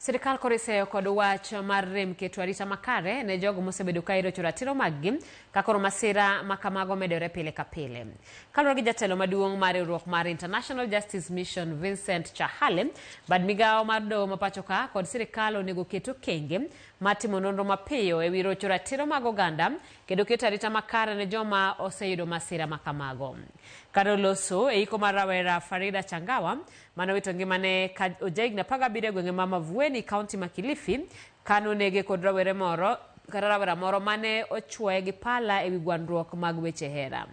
Sirikal koro iseyo kod wach mar rem keto arita makare ne jogo mosebedo ka irocho ratiro maggi ka koro masira ma kamago medore pile ka pile. Kaluwore gi jatelo maduong' mar riwruok mar International Justice Mission Vincent Chahale, bad migawo mar doho ma pacho ka kod sirikal onego ket okenge mar timo nonro mapiyo e wi rocho ratiro mag oganda kendo keto arita makare ne joma oseyudo masira ma kamago. Kar loso e iko mar rawera Farida Changawa mane owito ngimane ka ojahigni 17 e gwenge ma Mavueni, kaunti ma Kilifi, kane onege kod rawere moro kata rawera moro mane ochuoye gi pala ewi gwandruok mag weche hera.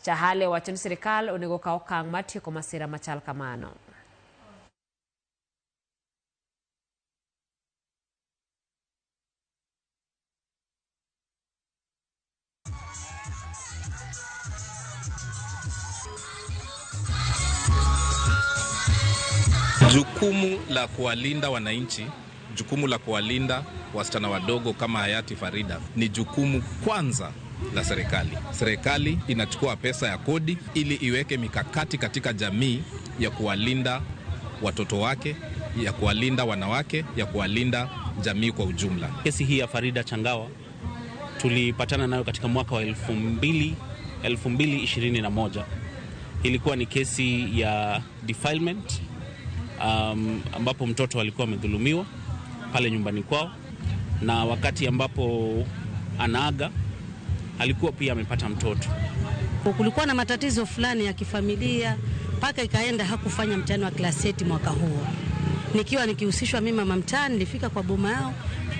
Chahale owacho ni sirikal onego okaw okang' mar tieko masira machal kamano. Jukumu la kuwalinda wananchi, jukumu la kuwalinda wasichana wadogo kama hayati Farida ni jukumu kwanza la serikali. Serikali inachukua pesa ya kodi ili iweke mikakati katika jamii ya kuwalinda watoto wake, ya kuwalinda wanawake, ya kuwalinda jamii kwa ujumla. Kesi hii ya Farida Changawa tulipatana nayo katika mwaka wa 2021. Ilikuwa ni kesi ya defilement, ambapo mtoto alikuwa amedhulumiwa pale nyumbani kwao, na wakati ambapo anaaga alikuwa pia amepata mtoto. Kulikuwa na matatizo fulani ya kifamilia mpaka ikaenda hakufanya mtihani wa class 8 mwaka huo. Nikiwa nikihusishwa mimi mama mtaani, nilifika kwa boma yao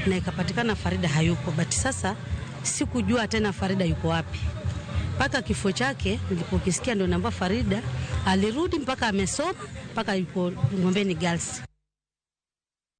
na ikapatikana Farida hayupo. But sasa sikujua tena Farida yuko wapi. Mpaka kifo chake nilipokisikia ndio namba Farida alirudi mpaka amesoma mpaka yuko Ngombeni Girls.